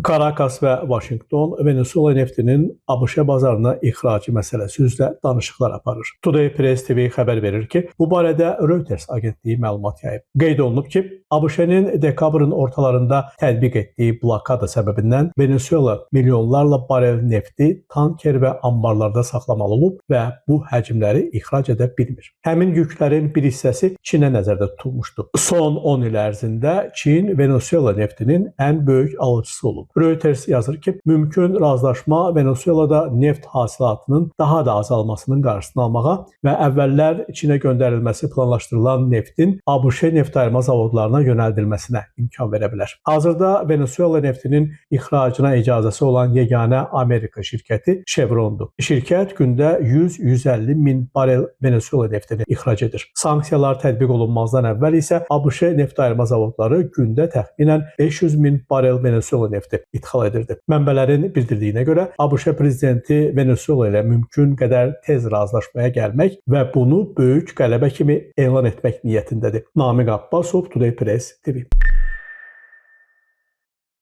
Karakas və Vaşinqton Venesuela neftinin ABŞ bazarına ixracı məsələsi üzrə danışıqlar aparır. Today Press TV xəbər verir ki, bu barədə Reuters agentliyi məlumat yayıb. Qeyd olunub ki, ABŞ-nin dekabrın ortalarında tətbiq etdiyi blokada səbəbindən Venesuela milyonlarla barel nefti tanker və anbarlarda saxlamalı olub və bu həcmləri ixrac edə bilmir. Həmin yüklərin bir hissəsi Çinə nəzərdə tutulmuşdu. Son 10 il ərzində Çin Venesuela neftinin ən böyük alıcısı olub. Reuters yazır ki, mümkün razılaşma Venesuelada neft hasilatının daha da azalmasının qarşısını almağa və əvvəllər Çinə göndərilməsi planlaşdırılan neftin ABŞ neft ayırma zavodlarına yönəldilməsinə imkan verə bilər. Hazırda Venesuela neftinin ixracına icazəsi olan yeganə Amerika şirkəti Chevrondur. Şirkət gündə 100-150 min barel Venesuela neftini ixrac edir. Sanksiyalar tətbiq olunmazdan əvvəl isə ABŞ neft ayırma zavodları gündə təxminən 500 min barel Venesuela nefti idxal edirdi. Mənbələrin bildirdiyinə görə ABŞ prezidenti Venesuela ilə mümkün qədər tez razılaşmaya gəlmək və bunu böyük qələbə kimi elan etmək niyyətindədir. Namiq Abbasov, Today Press TV.